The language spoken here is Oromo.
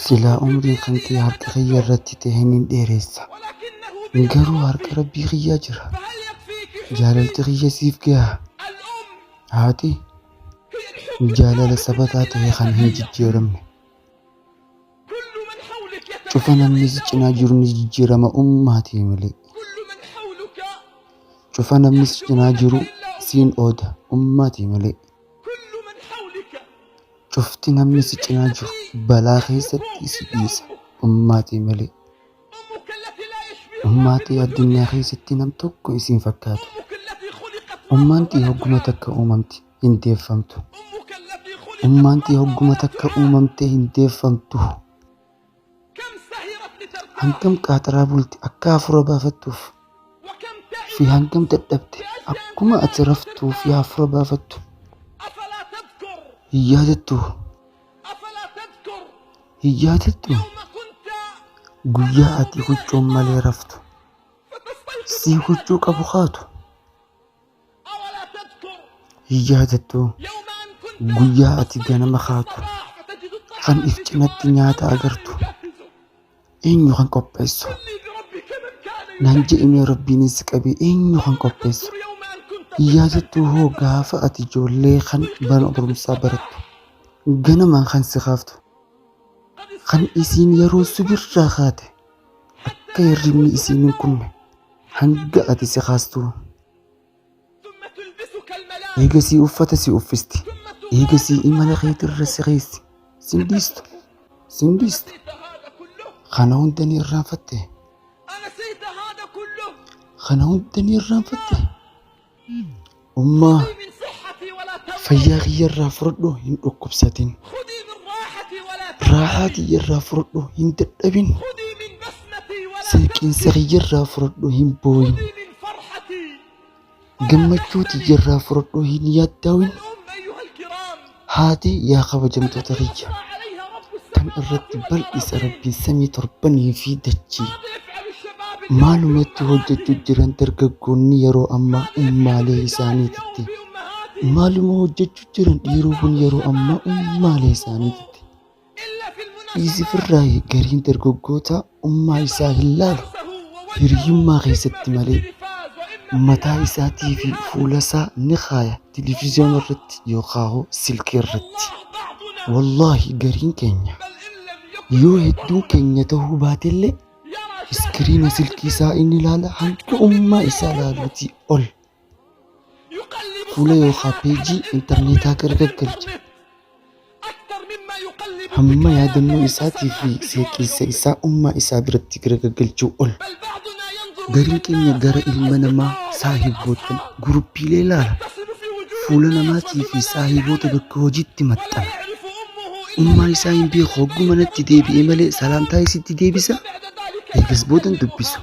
Silaa umriin kan kee harka kiyya irratti ta'e nin dheeressa. Garuu harka Rabbii kiyyaa jira. Jaalalti kiyya siif gaha. Haati jaalala sabataa ta'e kan hin jijjiiramne. Cufa namni si cinaa jiru ni jijjiirama ummaatii malee. Cufa namni si cinaa jiru siin ooda ummaatii malee. Cufti namni si cinaa jiru balaa keessatti si dhiisa ummaatii malee. Ummaatii addunyaa keessatti nam tokko isiin fakkaatu. Ummaan tii hogguma takka uumamti hin deeffamtu. Ummaan tii hogguma takka uumamtee hin deeffamtu. Hangam qaaxaraa bulti akka hafuura baafattuuf fi hangam dadhabde akkuma ati raftuu fi hafuura baafattu. Hin yaadattuu? Hin yaadattuu? Guyyaa ati huccuun malee raftu. Sii huccuu qabu kaatu. Hin yaadattuu? Guyyaa ati ganama kaatu. Kan if cinatti nyaata agartu. Eenyu kan qopheessu? Naan je'imee Rabbiin si qabee eenyu kan qopheessu? Hin yaadattuu hoo gaafa ati ijoollee kan mana barumsaa barattu ganamaan kan si kaaftu kan isiin yeroo subirraa kaate akka hirribni isiin hin kunne hanga ati si kaastuu eegasii uffata si uffisti eegasii imala keetirra si keessi sin dhiistu sin dhiistu kana hunda ni irraanfatte kana hunda ni irraanfatte Ummaa fayyaa kiyyarraa fudhadhu hin dhukkubsatin. Raahaa tiyyarraa fudhadhu hin dadhabin. Seeqiinsa kiyyarraa fudhadhu hin booyin. Gammachuu tiyyarraa fudhadhu hin yaaddaawin. Haati yaa kabajamtoota kiyya tan irratti bal'isa Rabbiin samii torbanii fi dachii. Maalumatti hojjechuu jiran dargaggoonni yeroo ammaa ummaalee isaaniititti. Maaluma hojjechuu jiran dhiiroowwan yeroo ammaa ummaalee isaaniititti. Dhiisi firraayi gariin dargaggootaa ummaa isaa hin laalu hiriyyummaa keessatti malee mataa isaatii fi fuula isaa ni kaaya televiziyoona irratti yookaan silkii irratti. Wallaahi gariin keenya yoo hedduun keenya ta'uu baatellee iskiriina silkii isaa inni ilaala hanga ummaa isaa laaluutii ol. Fuula yookaan peejii intarneetaa gargaggalcha. Hamma yaadannoo isaatii fi seeqiinsa isaa ummaa isaa biratti gargaggalchuu ol. Gariin keenya gara ilma namaa saahiboottan guruppiilee laala. Fuula namaatii fi saahiboota bakka hojiitti maxxana. Ummaa isaa hin beeku hogguma natti deebi'e malee salaamtaa isitti deebisa. Eegas boodan dubbisu.